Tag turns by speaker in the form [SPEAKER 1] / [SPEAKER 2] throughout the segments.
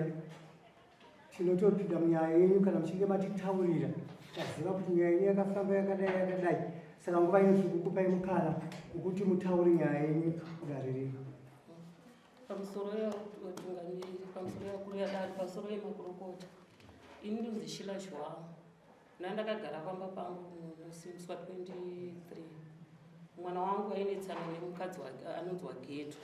[SPEAKER 1] Amai, tinotopinda munyaya yenyu kana muchinge matitaurira taziva kuti nyaya yenyu yakafamba yakadai yakadai. Saka nguva ino tiri kukupai mukana wekuti mutaure nyaya yenyu kudare rino.
[SPEAKER 2] Pamusoro yevatungamiriri, pamusoro yevakuru vedare, pamusoro yemakurukota, ini ndinonzi Sheila Joao. Ndandakagara pamba pangu musi musi wa 23 mwana wangu ainetsana nemukadzi anonzi wageto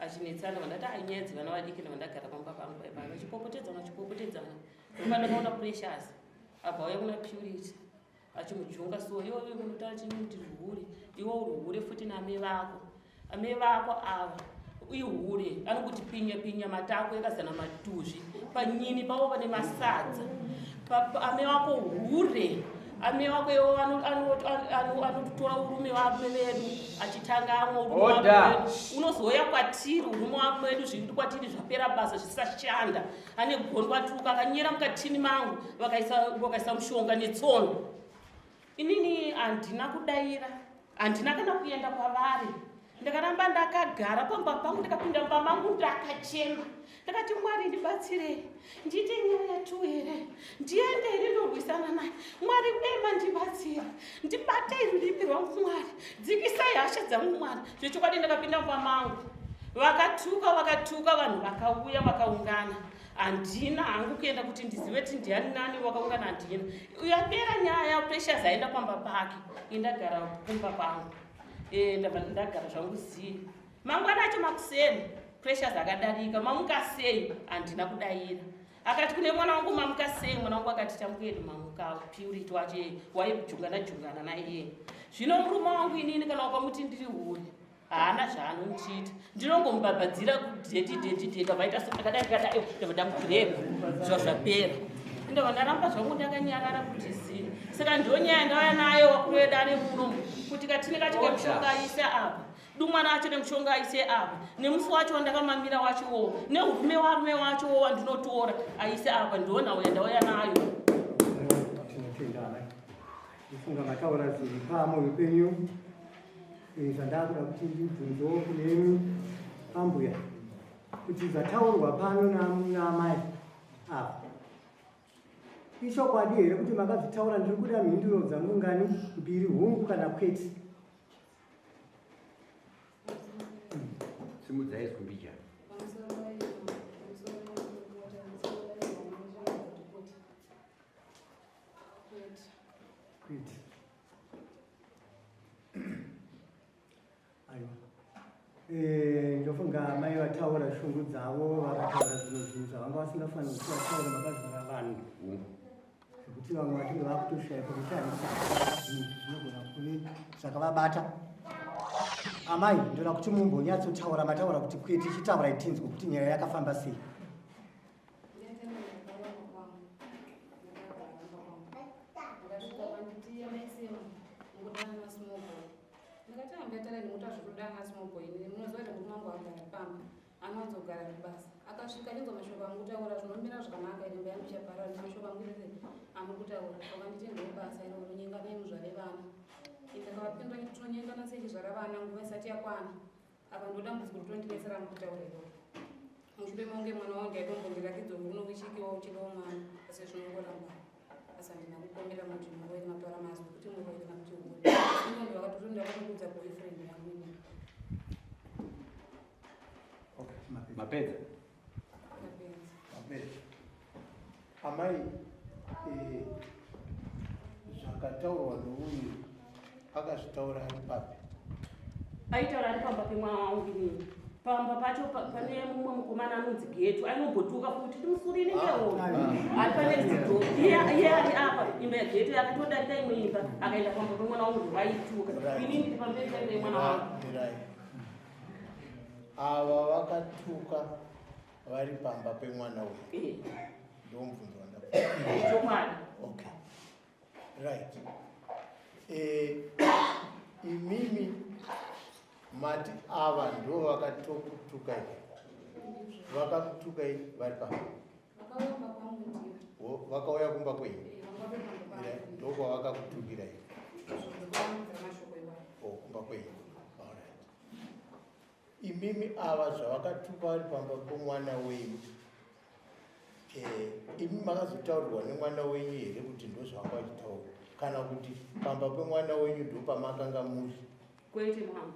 [SPEAKER 2] achinetsana vandati ai nyaya dzevana vadiki ndavandagara pamba pangu paipa vachipopotedzana vachipopotedzana ndopandakaona Precious abva auya kuna Purity achimujunga so iwe unotaura chini kuti hure iwe uri hure futi naamai vako amai vako ava ihure anokuti pinya pinya matako yakazana matuzvi panyini pavo pane masadza amai vako hure amai vako iwo anotora urume varume vedu achitanga amwe urume wedu unozouya kwatiri urume wako wedu zviri kwatiri zvapera basa zvisashanda ane gondwa tuka akanyera mukatini mangu vakaisa mushonga netsono. Inini handina kudaira, handina kana kuenda kwavari. Ndakaramba ndakagara pamba pangu, ndikapinda mumba mangu ndakachema. Ndakati Mwari ndibatsirei, ndiite nyaya tu here, ndiende here ndorwisana naye. Mwari dai mandibatsira, ndibatei rurimi rwangu Mwari, dzikisai hasha dzangu Mwari. Zvechokwadi ndakapinda mumba mangu, vakatuka vakatuka, vanhu vakauya vakaungana. Handina hangu kuenda kuti ndizive kuti ndiani nani wakaungana, handina. Yapera nyaya, Precious aenda pamba pake, indagara kumba kwangu. Ndabva ndagara zvangu zii. Mangwana acho makuseni, Precious akadarika, mamuka sei? Handina kudaira. Akati kune mwana wangu mamuka sei? Mwana wangu akati tangu mamuka, Purity wacho waijungana jungana naiye. Zvino murume wangu inini kana wakamuti ndiri hure, haana zvaanondiita. Ndinongomubhabhadzira dheti dheti dheti, vaita akadai akadai, ndabva ndamugireba zva zvapera. Ndabva ndaramba zvangu ndakanyarara kuti zii. Saka ndiyo nyaya ndauya nayo vakuru vedare muno kuti katine kacho kemushonga aise apa, dumwa racho nemushonga aise apa, nemusi wacho wandakamamira wacho wo, neurume warume wacho wo wandinotora aise apa, ndiyo nhau yandauya nayo.
[SPEAKER 1] Tinotenda amai. Ndifunga mataura zviri pamoyo penyu. Zvandakuda kuti ndibvunzewo kunemi ambuya kuti zvataurwa pano naamai apa ichokwadi here kuti makazvitaura? Ndiri kuda mhinduro dzangu ngani mbiri, hungu kana kwete.
[SPEAKER 3] Simudzai zikumbija.
[SPEAKER 1] Kwete. Aiwa. Ndofunga amai vataura shungu dzavo, vakataura zvimwe zvinhu zvavanga vasingafaniri kuti vataure makazara vanhu, zvekuti vamwe vatinge vakutoshaya pekutarisa zvinhu zvinogona kuve zvakavabata. Amai, ndoda kuti mumbonyatsotaura, mataura kuti kwete, chitaurai tinzwe kuti nyaya yakafamba sei.
[SPEAKER 4] Anowanzogara kubasa, akasvika achinzwa mashoko angu kutaura zvinomira zvakanaka, iri imba yangu ichaparara nemashoko angu iri amuri kutaura. Vakanditi ndobasa iro rinonyengana imuzvare vana. Ndakavapindura kuti tinonyengana sei chizvara vana nguva isati yakwana. Apa ndo dambudziko ritondinetsera mukutaura iroro. Mushure mekunge mwana wangu aitombondiratidza unowichikiwa uchidiwa mwana, asi zvinongoramba. Asi handina kukumbira kuti muroyi kana kutaura mazwi kuti muroyi kana kuti hure. Ino ndo vakatotonda vakatoudza boyfriend yangu inini.
[SPEAKER 3] Okay. Mapedza?
[SPEAKER 4] Mapedza.
[SPEAKER 5] Mapedza. Amai, zvakataurwa nouyu akazvitaura ari papi?
[SPEAKER 2] Aitaura ari pamba pemwana wangu inini. Pamba pacho pane mumwe mukomana anonzi Getu, ainombotuka futi timusurini ngewo. Ari pane door. Iye ari apa, imba yaGetu yakatodarika imwe imba, akaenda pamba pemwana wangu vaituka. Inini ndiri pamberi paimba yemwana wangu.
[SPEAKER 5] Mirai. Ava vakatuka vari pamba pemwana uyu. Ndomubvunzo wandabvunza.
[SPEAKER 2] Chokwadi.
[SPEAKER 5] Okay. Right. Imimi mati ava ndo vakatokutukai. Vakakutukai vari pamba. Vakauya kumba kwenyu. Ndokwavakakutukirai. Oh, kumba kwenyu. All right. Imimi ava zvavakatuka vari pamba pomwana wenyu. Imi makazotaurirwa nemwana wenyu here kuti ndozvanga vachitaura, kana kuti pamba pemwana wenyu ndopamakanga muri?
[SPEAKER 2] Kwete mama.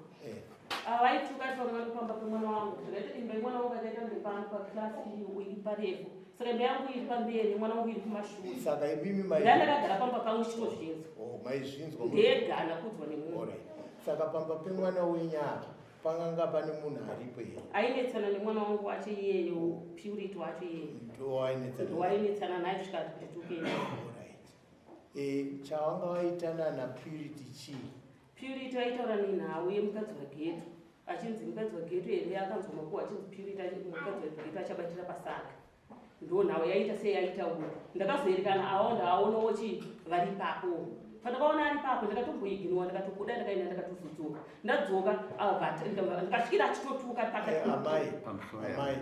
[SPEAKER 2] Vaituka pamba pemwana wangu. Zvakaita imba yemwana wangu akaita kunge pano paklasi iri parefu, saka imba yangu iri pamberi, mwana wangu iri kumashure.
[SPEAKER 5] Saka imimi
[SPEAKER 2] Ndandakagara pamba pangu chitozvinzwa.
[SPEAKER 5] Oh, maizvinzwa?
[SPEAKER 2] Ndega, handina kuudzwa nemunhu.
[SPEAKER 5] Alright. Saka pamba pemwana wenyu apa panganga pane munhu aripo here?
[SPEAKER 2] Ainetsana nemwana wangu wacho iyeyo, Purity wacho iyeyo.
[SPEAKER 5] Ndowainetsana?
[SPEAKER 2] Ndowainetsana naye kusvika kuti tukeni.
[SPEAKER 5] Alright. Chawanga waitana naPurity chii?
[SPEAKER 2] Purity aitaura nenhau yemukadzi waGeto, achinzi mukadzi waGeto here akanzwa makuhwa, achinzi Purity mukadzi waGeto achabatira pasaga. Ndo nhau yaita sei yaitaura. Ndakazoerekana awo ndaaonawo chi vari ipapo. Pandakaona ari ipapo ndakatomboiginowa, ndakatobuda, ndakaenda, ndakatozodzoka. Ndadzoka ndikasvikira achitotuka pakati.
[SPEAKER 5] Amai,
[SPEAKER 3] Pamusoro.
[SPEAKER 5] amai,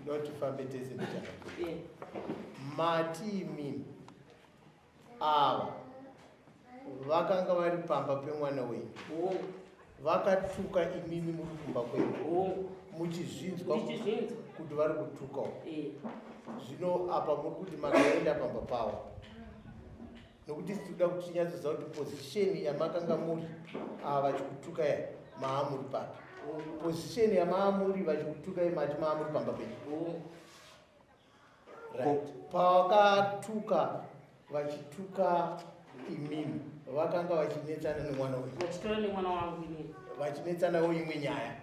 [SPEAKER 5] toda kuti tifambe tese mbichana. Mati imimi ava vakanga vari pamba pemwana wenyu,
[SPEAKER 2] Hongu.
[SPEAKER 5] vakatuka imimi muri kumba kwenyu,
[SPEAKER 2] Hongu.
[SPEAKER 5] muchizvinzwa
[SPEAKER 2] Ndichizvinzwa.
[SPEAKER 5] kuti vari kutukawo?
[SPEAKER 2] Eh.
[SPEAKER 5] Zvino apa muri kuti makaenda pamba pavo, nokuti tinoda kuti tinyatsoziva kuti position yamakanga muri ava vachikutuka ya maamuri papi. Position yamaamuri vachikutukai, mati maamuri pamba penyu?
[SPEAKER 2] Hongu.
[SPEAKER 5] Right. Pavakatuka, vachituka imimi, vakanga vachinetsana nemwana wenyu?
[SPEAKER 2] Vachitora nemwana wangu inini.
[SPEAKER 5] Vachinetsanawo imwe nyaya?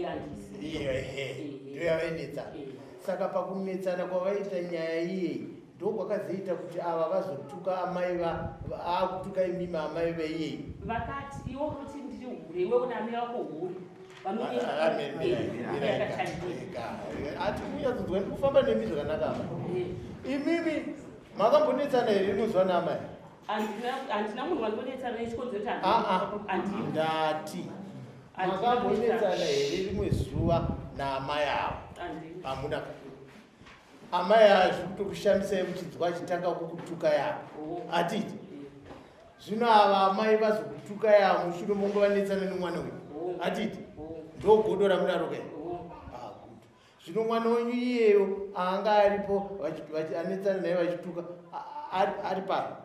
[SPEAKER 2] Handisi.
[SPEAKER 5] Iyo ehe, ndo yavainetsana.
[SPEAKER 2] Eh.
[SPEAKER 5] Saka pakunetsana kwavaita nyaya iyeyi ndokwakazoita kuti ava vazotuka amai aakutuka imimi amai veiyeyi?
[SPEAKER 2] Vakati, iwe unoti ndiri hure, iwe una amai vako hure.
[SPEAKER 5] Ati kunyatsonzwa ndikufamba nemi zvakanaka apa. Imimi makambonetsana here rinozwa naamai?
[SPEAKER 2] Handina munhu wandonetsana nechikonzero.
[SPEAKER 5] Ah, ah.
[SPEAKER 2] Handina.
[SPEAKER 5] Ndati
[SPEAKER 2] Handina.
[SPEAKER 5] makambonetsana here rimwe zuva naamai avo?
[SPEAKER 2] Handina.
[SPEAKER 5] Hamuna. Amai ava zviri kutokushamisai muchinzwa achitanga kukutuka yavo? Hatiti zvino ava amai vazokutuka yavo mushure monge vanetsana nemwana uyu, hatiti ndogodo ramunaro kai? Ah, good. Zvino mwana wenyu iyeyo anga aripo anetsana naye vachituka ari pano,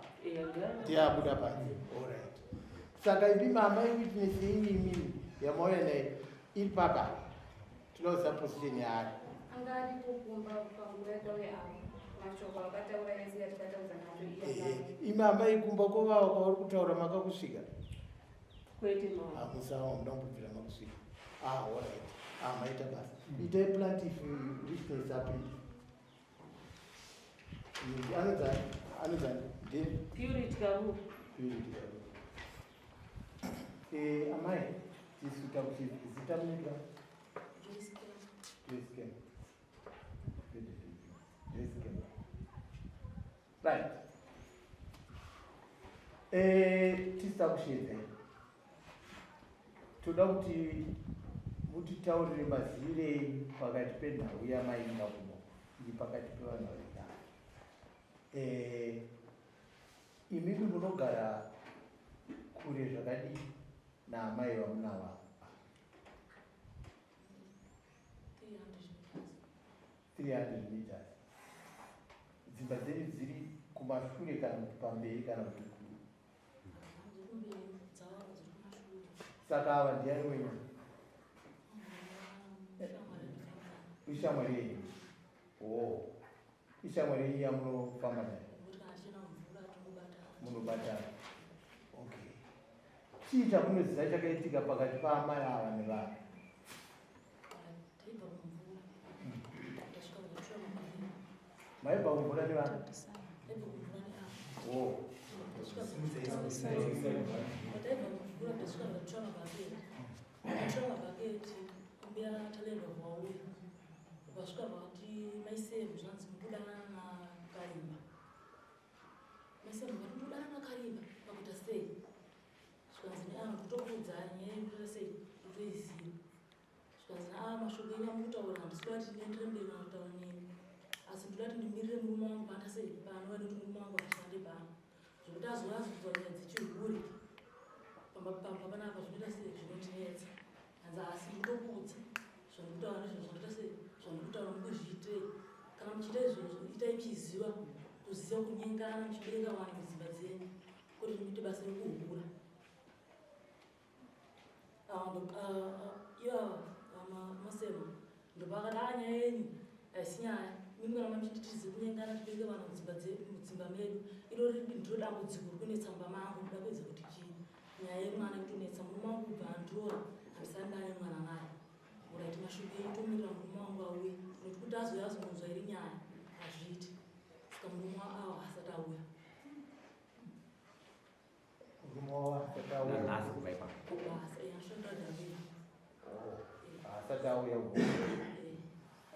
[SPEAKER 5] ndiye abuda panze? Alright. Saka imi amai, witness yenyu imimi yamauya naye iri papa, tinoziva position yaari?
[SPEAKER 4] Anga aripo kumba panguva yakauya avo mashoko akataura ese yatikataudza nacho.
[SPEAKER 5] Ehe, imi amai, kumba kwovava kwauri kutaura makakusvika?
[SPEAKER 2] Kwete mama.
[SPEAKER 5] Hamusawa muda kumbobvira makusvika. Ah, alright. Ah, maita basa. Itai plaintiff witness apinde. Anonzani? Anonzani ndiye?
[SPEAKER 2] Purity Karu.
[SPEAKER 5] Purity Karu. Amai, tisu takuti zita munoitwa? Joyce Kem. Joyce Kem. Right. Tisa kushedza, toda kuti mutitaurire mazivire enyu pakati penhau yamainga kuno iri pakati pevanhu vaigara. Imimi munogara kure zvakadii naamai vamunava? 300 meters. Dzimba dzenyu dziri kumashure kana kuti pamberi kana kuti Saka ava ndiani wenyu? Ishamwari yenyu? O, ishamwari yenyu yamunofamba nayo, munobatana. Okay. Chii chamunoziva chakaitika pakati paamai ava nevanhu?
[SPEAKER 6] Taibva kumvura, tasvika kutsva mabhaketi.
[SPEAKER 5] Maibva kumvura nevanhu?
[SPEAKER 6] Taibva kumvura neava.
[SPEAKER 5] O.
[SPEAKER 6] Pataibva kumvura tasvika tikatsva mabhaketi, tatsva mabhaketi kumbiya talendwa vauya, ukasvika vakati maisemu zvanzi mukudanana nakarimba. Maisemu vakati mukudanana nakarimba pakuita sei? Zvikanzi neava kutokuudzai nyaya yekuita sei kutoiziva. Zvikanzi neava mashoko enyu amukutaura handisi kuda kuti ndiendere mberi kana kutaura nemi, asi ndoda kuti ndimirire murume wangu paanda sei pano, nekuti murume wangu hashande pano, zvekuti azoazoudzwa nyaya dzechihuri pamba pamba panapa zvinoita sei zvinondinetsa. Hanzi asi ndinokuudza zvandikutaura nezvo zvandoita sei zvandikutaura mukuzviitei. Kana muchiita izvozvo itai muchiziva kuziva kunyengana muchibereka vana mudzimba dzenyu kuti muite basa rekuhura. Ivava masema ndopakati a nyaya yenyu haisi nyaya mimi kana muchiti tize kunyengana tibereke vana mudzimba medu irori ndiro dambudziko riri kunetsa mumba mangu ndoda kuedza kuti chii nyaya yemwana ikutonetsa murume wangu kubva andiroora handisati ndane mwana naye uraiti mashoko enyu tomirira murume wangu auye nekuti kuti azouya azononzwa iri nyaya hazviiti saka murume awa asati auya
[SPEAKER 5] Murume wavo asati auya.
[SPEAKER 3] Nanhasi kubva ipapo.
[SPEAKER 6] Kubasa ashandira Davida.
[SPEAKER 5] Asati auya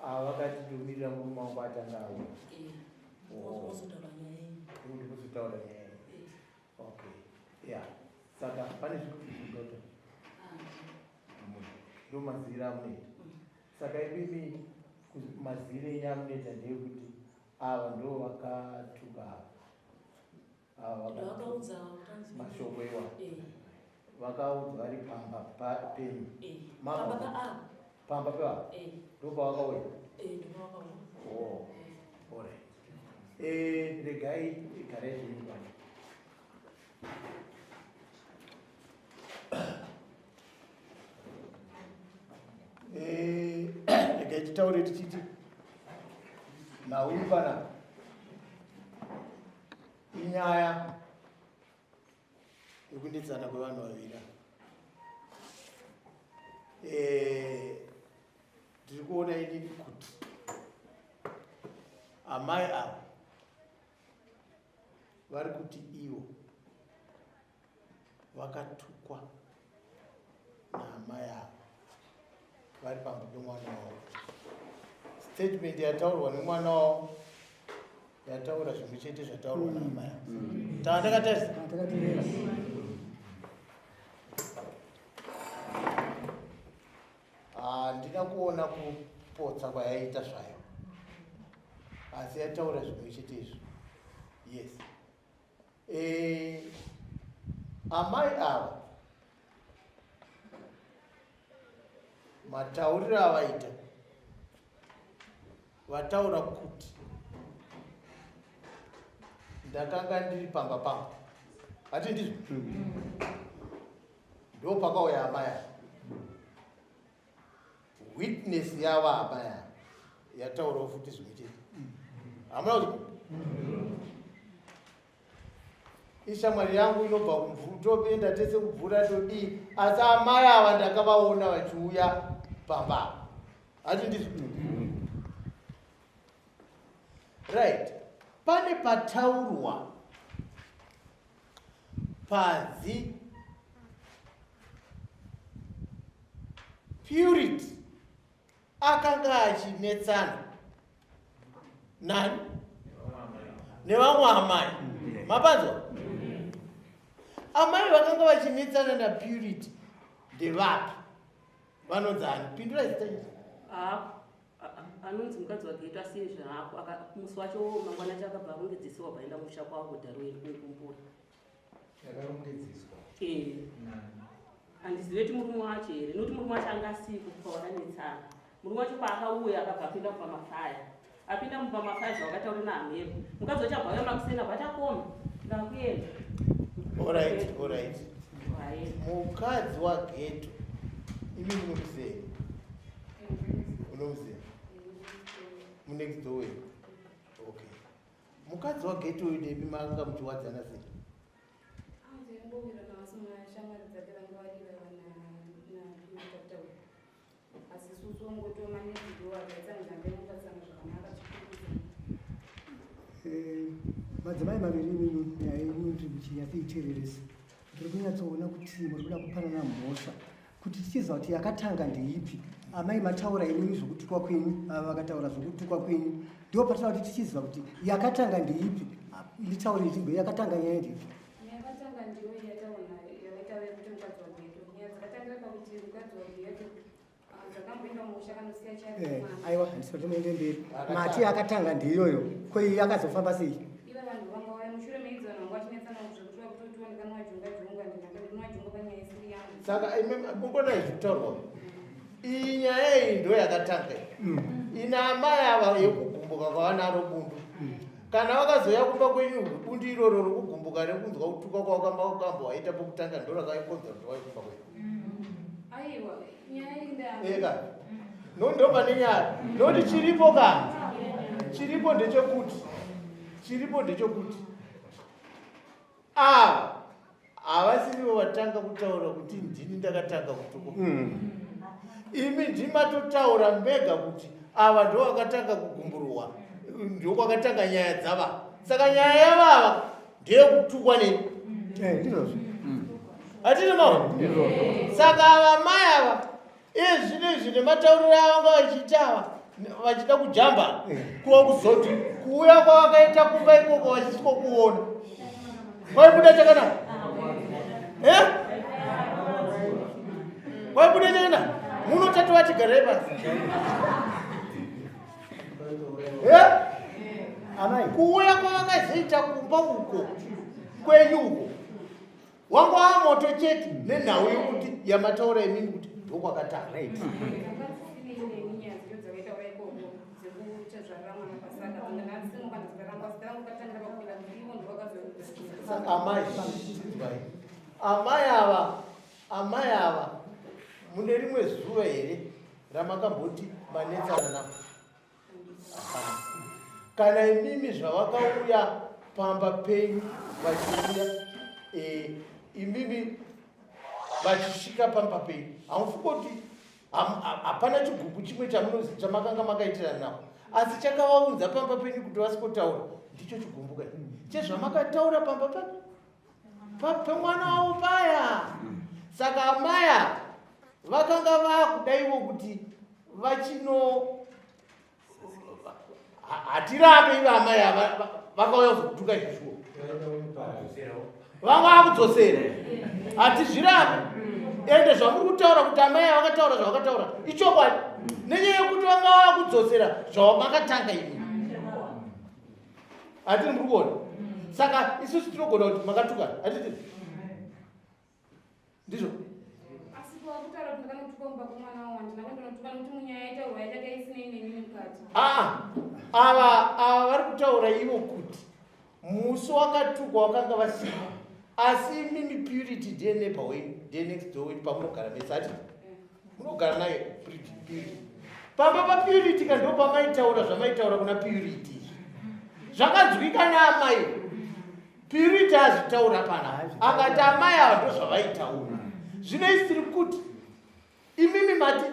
[SPEAKER 5] ava vakati ndomirira murume wangu atanga auya.
[SPEAKER 6] Mozotaura nyaya yenyu.
[SPEAKER 5] Kuti kuzotaura nyaya yenyu. Okay. Yeah. Saka pane zvikuti ndo maziviro amunoita. Saka imimi maziviro enyu amunoita ndeyekuti ava ndo vakatuka ava. Ava
[SPEAKER 6] Ndovakaudza
[SPEAKER 5] mashoko iwa. Vakaudza vari pamba penyu.
[SPEAKER 6] Pamba paava.
[SPEAKER 5] Pamba pevava. Ndopavakauya.
[SPEAKER 6] Ndopavakauya.
[SPEAKER 5] Oh. Alright. Regai igarai zvenyu pano. Regai titaure tichiti nhau iri panapa inyaya yekunetsana kwevanhu vaviri. Ndiri kuona inini kuti amai ava vari kuti ivo vakatukwa naamai ava vari pamba pemwana wavo. Statement yataurwa nemwana wavo yataura zvimwe chete zvataurwa naamai ava. Tava takatarisa?
[SPEAKER 1] Takateerera.
[SPEAKER 5] Handina kuona kupotsa kwayaita zvayo, asi yataura zvimwe chete izvo. Yes. Amai ava matauriro avaita vataura kuti ndakanga ndiri pamba pangu, hati ndizvo? Ndo pakauya amai ava. Witness yavo amai ava yataurawo futi zvimwe chete. Hamuna kuti ishamwari yangu inobva kumvura, toenda tese kumvura todii, asi amai ava ndakavaona vachiuya pamba. Hati ndizvo? Right. Pane pataurwa panzi Purity akanga achinetsana nani nevamwe amai. Mapanzwa? Amai vakanga vachinetsana naPurity ndevapi? Vanonzi ani? Pindurai zita iri.
[SPEAKER 2] Anonzi mukadzi waGeto asiye zvehako. Musi wacho mangwana acho akabva arongedzesiwa bvaenda musha kwavo kuDarwin kuMukumbura.
[SPEAKER 7] Yakarongedzeswa?
[SPEAKER 2] Handizive kuti murume wacho here, nekuti murume wacho anga asiko pawakanetsana. Murume wacho paakauya akabva apinda mumba mafaya. Apinda mumba mafaya zvavakataura naHamero. Mukadzi wacho abva auya makuseni abva atakoma. Ndakuenda.
[SPEAKER 5] Alright, alright. Mukadzi waGeto, imi munomuziva? Unomuziva? Munext door wenyu? Okay. Mukadzi waGeto uyu nemi manga muchiwadzana sei?
[SPEAKER 1] Madzimai maviri imimi nyaya yenyu ndiri kuchinyatsoiteereresa. Ndiri kunyatsoona kuti muri kuda kupanana mhosva kuti tichiziva kuti yakatanga ndeipi. Amai mataura imimi zvokutukwa kwenyu, ava vakataura zvokutukwa kwenyu, ndipo patinoda kuti tichiziva kuti yakatanga ndeipi. Nditaure ichibwe yakatanga nyaya ndeipi.
[SPEAKER 4] Yakatanga ndiyo yataona yavaitaura yekuti mukadzi waGeto. Nyaya dzakatangira pakuti mukadzi waGeto dzakamboenda mumusha kanosiya chake.
[SPEAKER 1] Aiwa, handisi kuti muende mberi. Mati yakatanga ndiyoyo, ko iyi yakazofamba sei?
[SPEAKER 4] Iva vanhu vanga vauya mushure meidzi vanhu vanga vachinetsana zvekuti vakuti tionekana wajunga junga, ndinojunga panyaya isiri yangu.
[SPEAKER 5] Saka imi mungona izvi kutaurwa. Iyi nyaya iyi ndo yakatanga iyi. Ina amai ava yekugumbwa kugumbuka kwavanaro bundu. Kana vakazouya kumba kwenyu bundu iroro rokugumbuka rekunzwa kutuka kwawakamba wakamba waita pokutanga ndo rakakonzera kuti wauye kumba kwenyu.
[SPEAKER 4] Aiwa, nyaya iyi ndeyangu.
[SPEAKER 5] Eka. No ndo pane nyaya. Nokuti chiripo ka. Chiripo ndechekuti. Chiripo ndechekuti. Ava havasirivo vatanga kutaura kuti ndini ndakatanga kutukwa. Imi ndimatotaura mega kuti ava ndo vakatanga kugumburwa, ndokwakatanga nyaya dzava. Saka nyaya yavava ndeyekutukwa neni.
[SPEAKER 1] Ndizvozvo.
[SPEAKER 5] Hatiri maona? Saka ava mai ava iye zvino izvi nematauriro avanga vachiita ava vachida kujamba kuva kuzoti kuuya kwavakaita kumba ikoko vachisiko kuona kwaibuda chakanaka eh? Kwaibuda chakanaka munotati vatigarei pasi eh?
[SPEAKER 1] Amai.
[SPEAKER 5] Kuuya kwavakazoita kumba uko kwenyu uko wanga wamoto chete nenhau yekuti yamataura imimi kuti ndokwakatanga. Saka amai, chinzwai. Amai ava, amai ava, mune rimwe zuva here ramakamboti manetsana navo? Hapana. Kana imimi zvavakauya pamba penyu vachiuya, imimi vachisvika pamba penyu, hamufi kuti hapana chigubu chimwe chamakanga makaitirana navo, asi chakavaunza pamba penyu kuti vasikotaura ndicho chigumbu ka chezvamakataura pamba pemwana wavo paya. Saka amaya vakanga vakudaiwo kuti vachino hatirambe ivo amai ava vakauya kuzokutuka izvizvo vanga vakudzosera, hatizvirambe. Ende zvamuri kutaura kuti amai ava vakataura zvavakataura ichokwadi, nenyaya yekuti vanga vakudzosera zvamakatanga imi, hatiri muri kuona. Saka isusu tinogona kuti makatukana, hatiti ndizvo?
[SPEAKER 4] Asi kwakutaura kuti ndakanotuka kumba kwemwana wangu, handina kundonotuka nokuti munyaya yaitaurwa yachake isinei nenini mukati.
[SPEAKER 5] Aa, ava vari kutaura ivo kuti musi wakatukwa wakanga vasina, asi imimi Purity ndiye neighbor wenyu, ndiye next door wenyu pamunogara mese, ati munogara naye Purity. Purity pamba paPurity ka ndo pamaitaura zvamaitaura kuna Purity, zvakanzwika naamai. Purity azvitaura pana, akati amai ava ndo zvavaitaura. Zvino isiri kuti imimi mati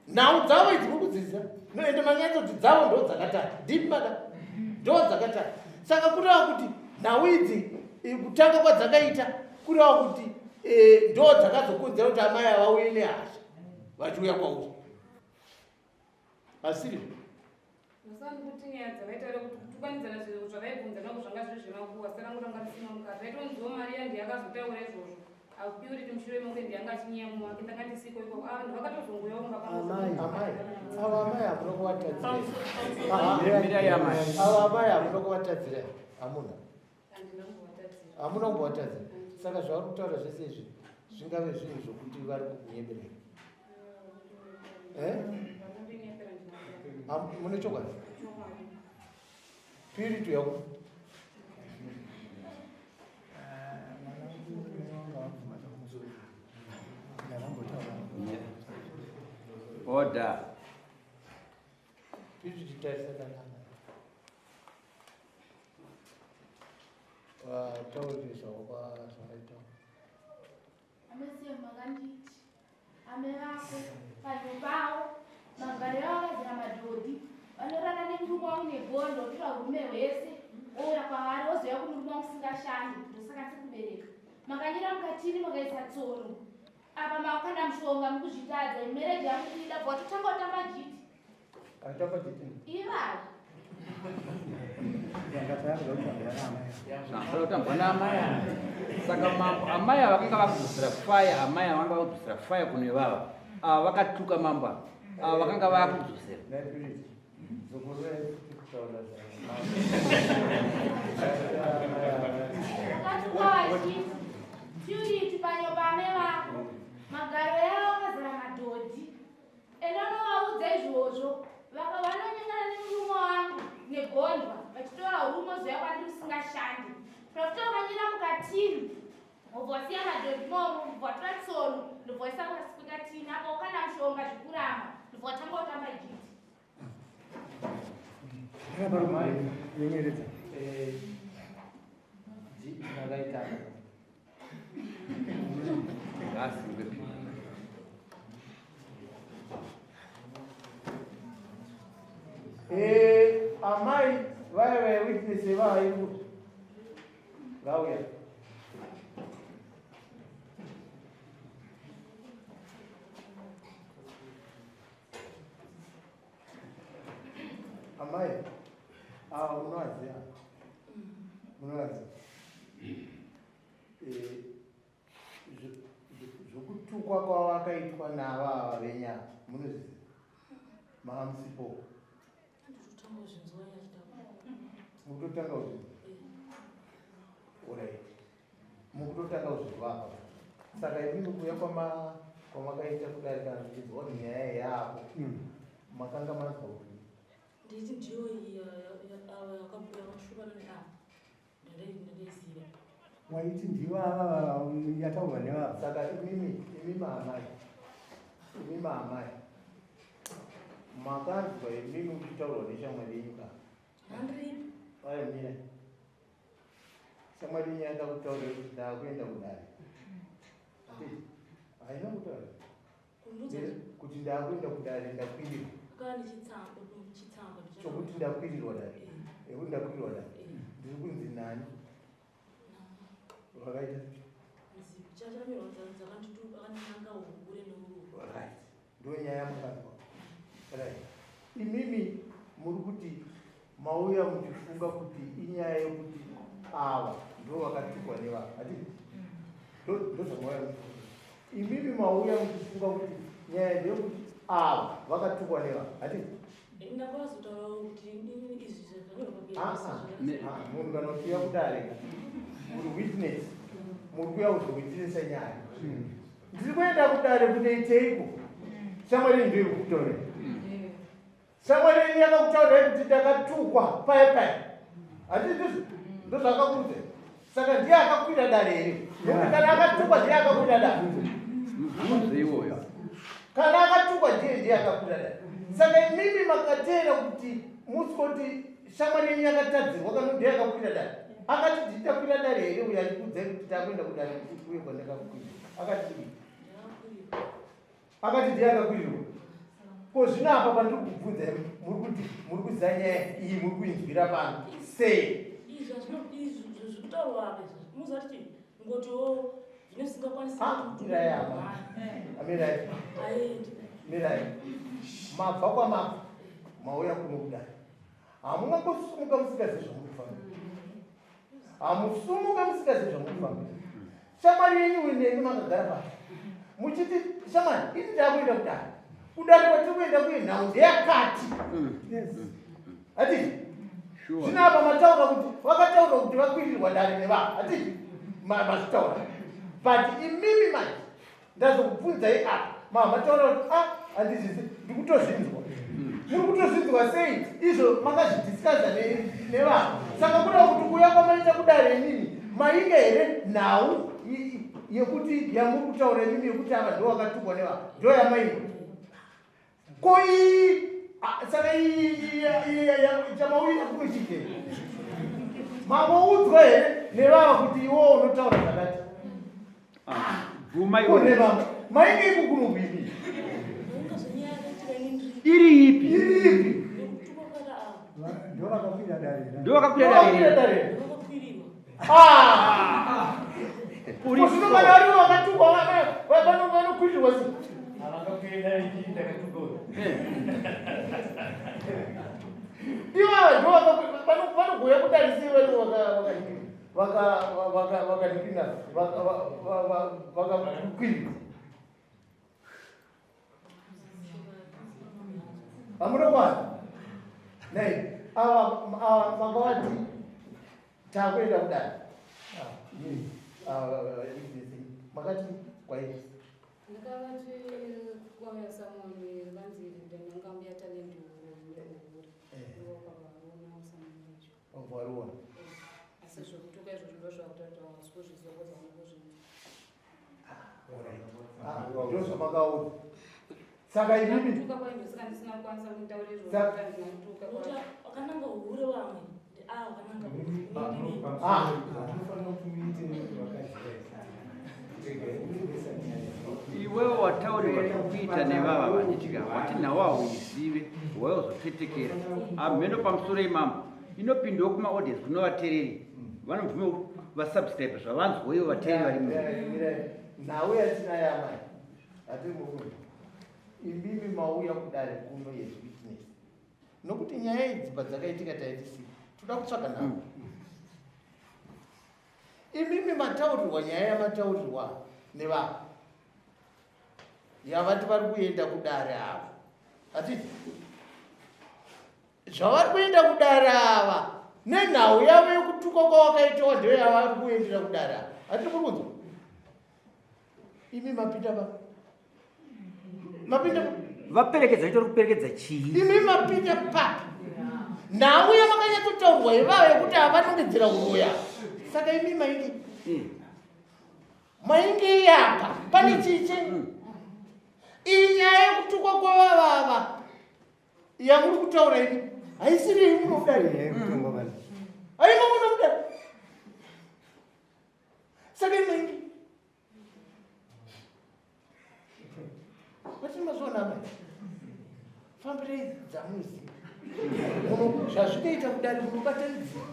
[SPEAKER 5] nhau dzavo idzi muri kudzidzisa noende manyatsoti dzavo ndo dzakatanga, ndimi mada ndo dzakatanga. Saka kureva kuti nhau idzi kutanga kwadzakaita kureva kuti ndo dzakazokonzera kuti amai ava vauye nehasha vachiuya kwauri, asiri?
[SPEAKER 4] Musani kuti nyaya dzavaitaura kuti kutukanidzana zvinhu zvavaibvunzana ko zvanga zviri zvemakuhwa, zita rangu ranga risina mukati. Vaitonziwo Mariya ndiye akazotaura izvozvo. Purity mushure mekunge ndiye anga achinyeya mumwe wake, ndanga ndisiko ikoko. Ah, vanhu vakatozongouya kumba kwangu.
[SPEAKER 5] Amai, amai, ava amai hamuna kuvatadzira.
[SPEAKER 3] Mirai amai.
[SPEAKER 5] Ava amai hamuna kuvatadzira, hamuna.
[SPEAKER 4] Handina kumbovatadzira.
[SPEAKER 5] Hamuna kumbovatadzira. Saka zvavari kutaura zvese izvi zvingave zvinhu zvokuti vari kukunyeberera? Eh?
[SPEAKER 4] Vanondinyepera ndinoziva.
[SPEAKER 5] Mune chokwadi?
[SPEAKER 4] Chokwadi.
[SPEAKER 5] Purity yako.
[SPEAKER 1] Mwanangu wanga wabvuma zvakumusoro. Ndakambotaura.
[SPEAKER 3] Order.
[SPEAKER 5] Purity tarisa kana. Vataure zvawakaita.
[SPEAKER 8] Amesiyo makanditi ame vako panyo pavo magariro avo akazara madhodhi, vanorara nemurume wangu negondo, otora urume hwese ouya kwavari, ozouya kumurume wangu usingashandi, ndosaka ndiri kubereka. Makanyira mukatini makaisa tsono apa, makanda mushonga, mukuzvitadza marriage yangu kuida bva watotanga kutamba jiti.
[SPEAKER 5] Atamba jiti.
[SPEAKER 8] Ivai.
[SPEAKER 3] Zvanofanira kutambwa naamai ava. Saka mambo, amai ava vakanga vakudzosera fire, amai ava vanga vakudzosera fire kune vava ava vakatuka mambo ava, ava vakanga vakudzosera.
[SPEAKER 7] Nhai Purity, dzokorora kuti kutaura
[SPEAKER 8] Vakatuka vachiti Purity panyo pame vako magaro yavo akazara madhodhi, ende unovaudza izvozvo vaka vanonyengana nemurume wangu. Profita ukanyira mukatini wobva wasiya madhodhi momo, ndobva watora tsono, ndobva waisa kwakatini apa wakanda mushonga zvekuramba, ndobva watanga kutamba jiti.
[SPEAKER 1] Nyenyeredza.
[SPEAKER 7] Jiti makaitanga.
[SPEAKER 3] Ngaasungwe.
[SPEAKER 5] Amai vaya vaya witness vaya vauya. Amai ava munovaziva? Munovaziva? Zvokutukwa kwavakaitwa nava venyama munozviziva? Maamusipo. Mukutotanga kuzvinzwa. Alright. Mukutotanga kuzvinzwa apa. Saka imimi kuuya kwamakaita kudare kana muchinzwa kuti nyaya yaapo, makanga manzwa kuti
[SPEAKER 6] Nditi ndiyo yakashuvana neava ndandaiziva.
[SPEAKER 1] Waiti ndivo ava yataurwa nevava.
[SPEAKER 5] Saka imimi maamai makanzwa imimi muchitaurwa neshamwari yenyu ka?
[SPEAKER 6] Handiripo.
[SPEAKER 5] Ayo mira. Shamwari yenyu yakakutaurira kuti ndakuenda kudare. Haina kutaura. Kuti ndakuenda kudare ndakwirirwa. Chokuti ndakwirirwa dare. Ekuti ndakwirirwa dare. Ndiri kunzi nani? Vakaita? Right. Ndiyo nyaya yamukanzwa. Right. Imimi muri kuti mauya muchifunga kuti inyaya yekuti ava ndo vakatukwa nevava. Hatidi? Ndozvamauya muchifunga. Imimi mauya muchifunga kuti nyaya ndeyekuti ava vakatukwa nevava. Hatidi? Munhu kana uchiuya kudare uri witness, muri kuuya kuzowitnessa nyaya. Ndiri kuenda kudare kunoiteiko? Shamwari ndiyo iri kukutaurira. Shamwari yenyu yakakutaurirai kuti ndakatukwa paya paya. Handiti ndizvo? Ndozvaakakuudza. Saka ndiye akakwira dare here? Nokuti kana akatukwa ndiye akakwira dare.
[SPEAKER 3] Mubvunze iwoyo.
[SPEAKER 5] Kana akatukwa ndiye akakwira dare. Saka imimi makateera kuti musikoti shamwari yenyu yakatadzirwa kana ndiye akakwira dare. Akati nditakwira dare here uyo achikuudzai kuti takuenda kudare kuti kuye kwandakakwira. Akati kudii? Akati ndiye akakwirirwa. Ko zvino apa pandiri kubvunza muri kuti muri kuziva nyaya iyi muri kuinzwira pano sei?
[SPEAKER 6] Izvi izvi zvekutaurwa apa izvi muziva kuti ngotiwo zvine zvisingakwanisi
[SPEAKER 5] Mirai apa. Mirai. Mirai. Mabva kwamabva mauya kuno kudai. Hamungangosumuka musingazivi zvamuri kufambira. Hamusumuka musingazivi zvamuri kufambira. Shamwari yenyu neni makagara pasi. Muchiti shamwari ini ndakuenda kudare. Kudare kwatiri kuenda kuye nhau ndeyakati. Hatiti? Zvino apa mataura kuti vakataura kuti vakwirirwa dare nevanhu. Hatiti? Mazvitaura. But imimi manje ndazokubvunzai apa mataura kuti handizvizi ndikutozvinzwa. Muri kutozvinzwa sei izvo makazvidiscussa nevanhu. Saka kuda kuti kuuya kwamaita kudare imimi mainge here nhau yekuti yamuri kutaura imimi yekuti ava ndo vakatukwa nevanhu ndo yamainge. Ko iyi saka iyi chamauya kunochite mamboudzwa here nevava kuti iwo unotaura zvakati?
[SPEAKER 3] Bvuma
[SPEAKER 5] Ko
[SPEAKER 3] iwe.
[SPEAKER 5] nevava mainge iko kunokuipi?
[SPEAKER 3] Iri ipi?
[SPEAKER 5] Iri ipi?
[SPEAKER 1] Ndo vakakwira dare.
[SPEAKER 3] Ndo vakakwira dare.
[SPEAKER 5] dare. Ko zvino kana vari vakatukwa vanokwirirwa sei? Ivava ndo vanogoya kudare sei vari vakakwirirwa? Hamuna kwana? Nei, ava makavati takuenda kudare. Makati kwaii?
[SPEAKER 4] Ndakavati kwauya samoni vanzi ndananga mbuya Talent uri. Ndokavaona samoni vacho.
[SPEAKER 5] Wariona.
[SPEAKER 4] Asi zvokutuka izvozvo ndozvakuita kuti vamwe vasi kuzviziva because havana kuzvinzwa.
[SPEAKER 5] Ah, ndozvamakaona saka imimi
[SPEAKER 4] Kutuka kwaindosika ndisina kukwanisa kumutaura izvozvo
[SPEAKER 5] Sa-
[SPEAKER 4] kuti handina kutuka
[SPEAKER 6] Nokuti
[SPEAKER 4] kwacho.
[SPEAKER 6] wakananga uhure wamwe ndeava wakananga uhure.
[SPEAKER 5] Ah.
[SPEAKER 7] Tinofanira kuti muite vakadzi
[SPEAKER 3] Iwewe wataurirwa zvekuita nevava vanditika wati nawo hauizive waizotetekera amheno pamusoro imambo inopindawo kumaaudience kuno vatereri vanobvuma vasubscribe zvavanzwa ivo vatereri vari mu
[SPEAKER 5] Mirai, nhau yatinayo amai hatiri murume imimi mauya kudare kuno as witness nokuti nyaya idzi padzakaitika taitisipo toda kutsvaga nhau. Imimi mataurirwa nyaya yamataurirwa nevanhu yavati vari kuenda kudare ava, hatiti zvavari kuenda kudare ava nenhau yavo yekutukwa kwavakaitawa ndiyo yavari kuendera kudare ava, hatiri kuri kunzwa. Imi mapinda pa mapinda pa
[SPEAKER 3] Vaperekedza itori kuperekedza chii?
[SPEAKER 5] Imi mapinda papi nhau yamakanyatsotaurwa ivavo yekuti havanongedzera uroya? Saka imi mainge mainge yapa pane chiche iyi nyaya yekutukwa kwavavava yamuri kutaura imi haisiri imi munodari haimo munomudari. Saka imainge vatiri mazviona amai, fambirei dzamunoziva muno zvazvinoita kudari munobatanidzirwa.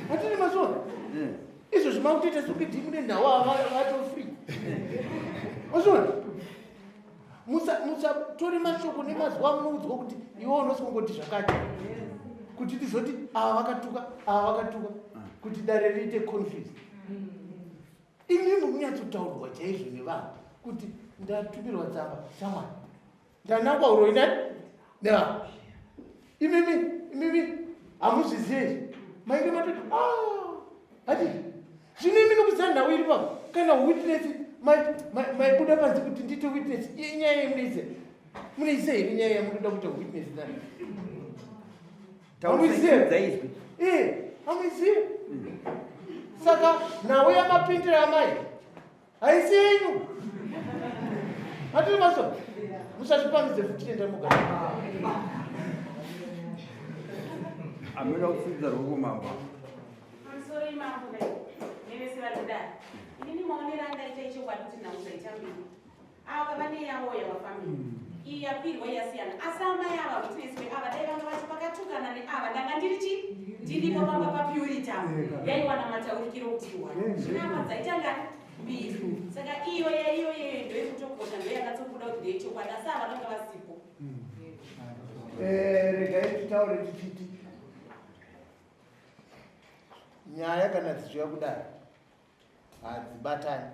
[SPEAKER 5] Vatiri mazviona izvo zvimakutoita sekuti mune nhau vato free. Mazviona, musatore mashoko nemazuva amunoudzwa kuti iwe unosongoti zvakati kuti tizoti ava vakatuka, ava vakatuka, kuti dare riite confused. Imimi munyatsotaurwa chaizvo nevanhu kuti ndatumirwa tsamba shamwari, ndanangwa uroi nani nevanhu. Imimi hamuzvizive izvi, mainge matoti hati zvino imi nokuziva nhau iri papo kana witness maibuda panze kuti ndiite witness inyaya yemunoiziva, munoiziva here nyaya yamunoda kuita witness nani? Hamuizive?
[SPEAKER 3] Dzaizwi.
[SPEAKER 5] Hamuizive. Saka nhau yamapindira amai haisi yenyu, hatiri maso. Musazvipamidze futi, enda mugara.
[SPEAKER 3] Amena kusimudza ruoko mambo.
[SPEAKER 9] Pamusoro imambo nevese vari kudare, inini maonero andaita ichokwadi kuti nhau dzaita mbiri. Ava vane yavo yavafambiri, iyi yakwirwa yasiyana, asi amai ava witness ava dai vanga vati pakatukana neava ndanga ndiri chi ndiripo pamba paPurity apa, yaiwana mataurikiro kuti iwana. Zvino apa dzaita ngani mbiri, saka iyo yaiyo iyoyo ndoyekutokosha, ndoyakatsobuda kuti ndeyechokwadi, asi ava vanga vasipo.
[SPEAKER 5] Regai titaure tichiti nyaya kana dzichiuya kudai hadzibatani.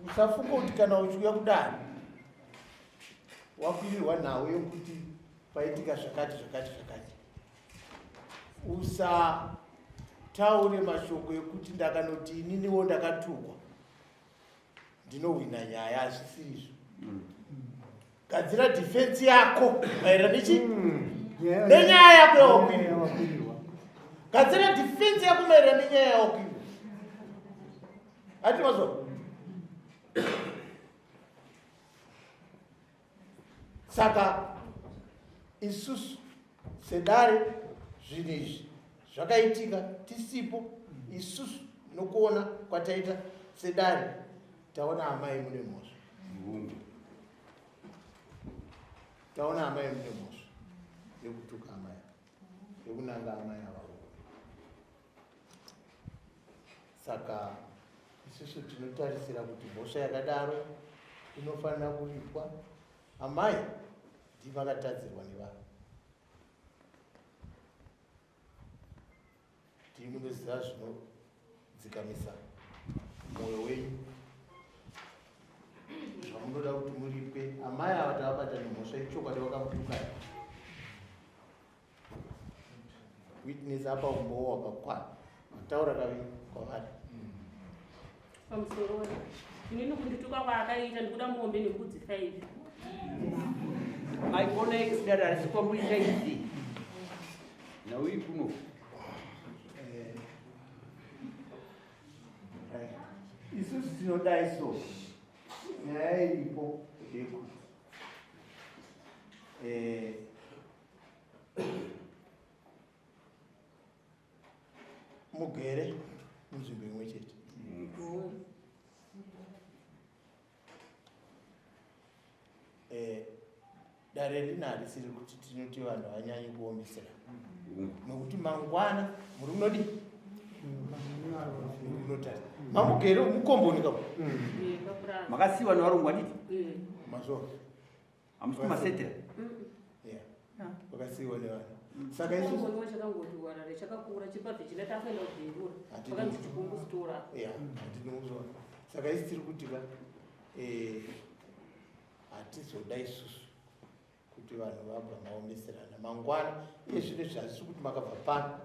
[SPEAKER 5] Usafunga kuti kana uchiuya kudai wakwirirwa nhau yekuti paitika zvakati zvakati zvakati, usataure mashoko ekuti ndakanoti ininiwo ndakatukwa ndinohwina nyaya. Hazvisirizvo. Gadzira defense yako maererano nechi nenyaya yako yawakwirirwa. Gadzira defense yako maererano nenyaya yawakwirirwa, hati mazvo. Saka isusu sedare zvinhu izvi zvakaitika tisipo. Isusu nokuona kwataita sedare taona amai mune mhosva, taona amai mune mhosva yekutuka amai, yekunanga amai ava. Saka isusu tinotarisira kuti mhosva yakadaro inofanira kuripwa. Amai ndivakatadzirwa nevanhu, ndii munoziva zvinodzikamisa mwoyo wenyu zvamunoda kuti muripwe. Amai ava tavabata nemhosva yechokwadi, vakamutukai. Witness apa umbowo wakakwana, mataura kaviri kwavari.
[SPEAKER 2] Pamusoro, inini kundituka kwaakaita ndikuda mombe nembudzi 5.
[SPEAKER 3] Aikona dare harisi kwamuita izi nhau iyi kuno.
[SPEAKER 5] Isusu tinodai so nyaya iripo ndeyekuti eh, mugere munzvimbo imwe chete. Eh, dare rino harisiri kuti tinoti vanhu vanyanyi kuomesera nokuti mangwana muri kunodii munotari mamugere mukomboni ka
[SPEAKER 3] makasiiwa nevarungu handiti
[SPEAKER 5] mazvo
[SPEAKER 3] hamusi kumasetera
[SPEAKER 5] vakasiiwa nevanhu saka isusu
[SPEAKER 2] chakangoti warare chakakura chibabve china takuenda kubhindura pakanzi chikungu sitora
[SPEAKER 5] ya handinouzona saka isi tiri kuti ka eh, hatizoda isusu kuti vanhu vabva maomeserana mangwana iye zvino izvi hazvisi kuti makabva pano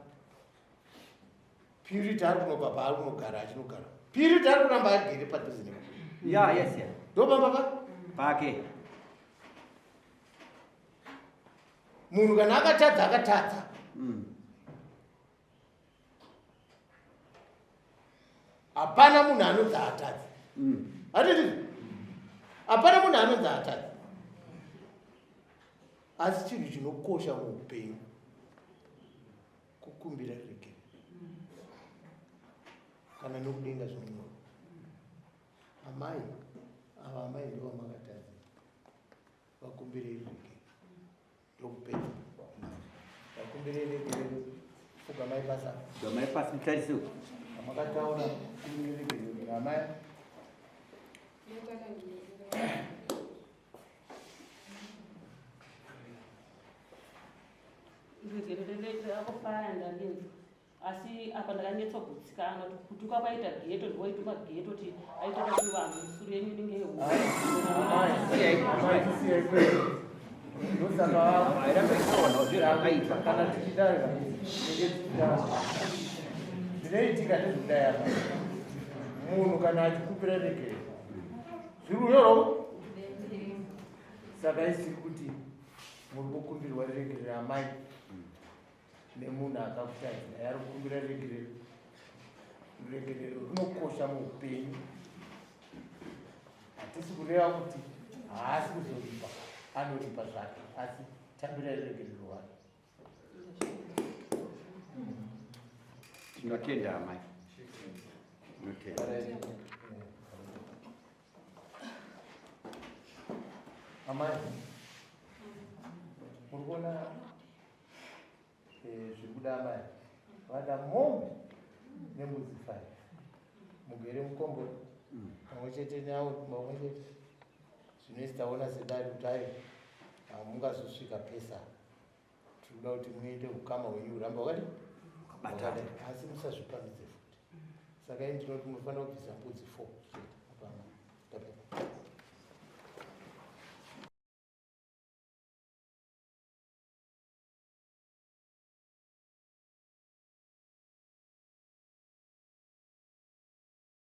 [SPEAKER 5] purity ari kunobva paari kunogara achinogara purity ari kuramba agere padhuze ne
[SPEAKER 3] ya yes ya
[SPEAKER 5] ndopamba pa
[SPEAKER 3] pake
[SPEAKER 5] munhu kana akatadza akatadza Hapana munhu anonzi haatadzi. Hatiti? Hapana munhu anonzi haatadzi. Asi chinhu chinokosha muupenyu kukumbira ruregerero kana nokudenga zvinonyorwa. Amai ava amai ndivo vamakatadza, vakumbirei ruregerero. Ndokupedza. Vakumbirei regerero. Pfugamai pasi apa.
[SPEAKER 3] Pfugamai pasi mutarise uku.
[SPEAKER 5] Amakataura kumbirei regerero amai.
[SPEAKER 2] Regerero rako paya ndarinzwa. Asi apa ndakanyatsa kugutsikana kuti kutuka kwaita geto ndiwaituma geto kuti aita kuti vanhu misuru yenyu inenge
[SPEAKER 5] kana tichidai zvinoitika ndezvekudai apa munhu kana achikumbira regero zviri kunyoro saka isiri kuti muri kukumbirwa regerero amai nemunhu akakutadzira ari kukumbira ruregerero ruregerero runokosha muupenyu hatisi kureva kuti haasi kuzoripa anoripa zvake asi tambirai ruregerero rwake
[SPEAKER 3] tinotenda amai tinotenda
[SPEAKER 5] amai muri kuona Eh, zviri kuda amai vada mombe nembudzi five mugere mukomboni pamwe chete navo pamwe chete zvinoisi taona sedare kuti ayo hamungazosvika pesa tiri kuda kuti muende ukama hwenyu huramba wakadi wakadai asi musazvipamidze futi saka ini ndinoti munofanira kubvisa mbudzi four chete apana ndapedza.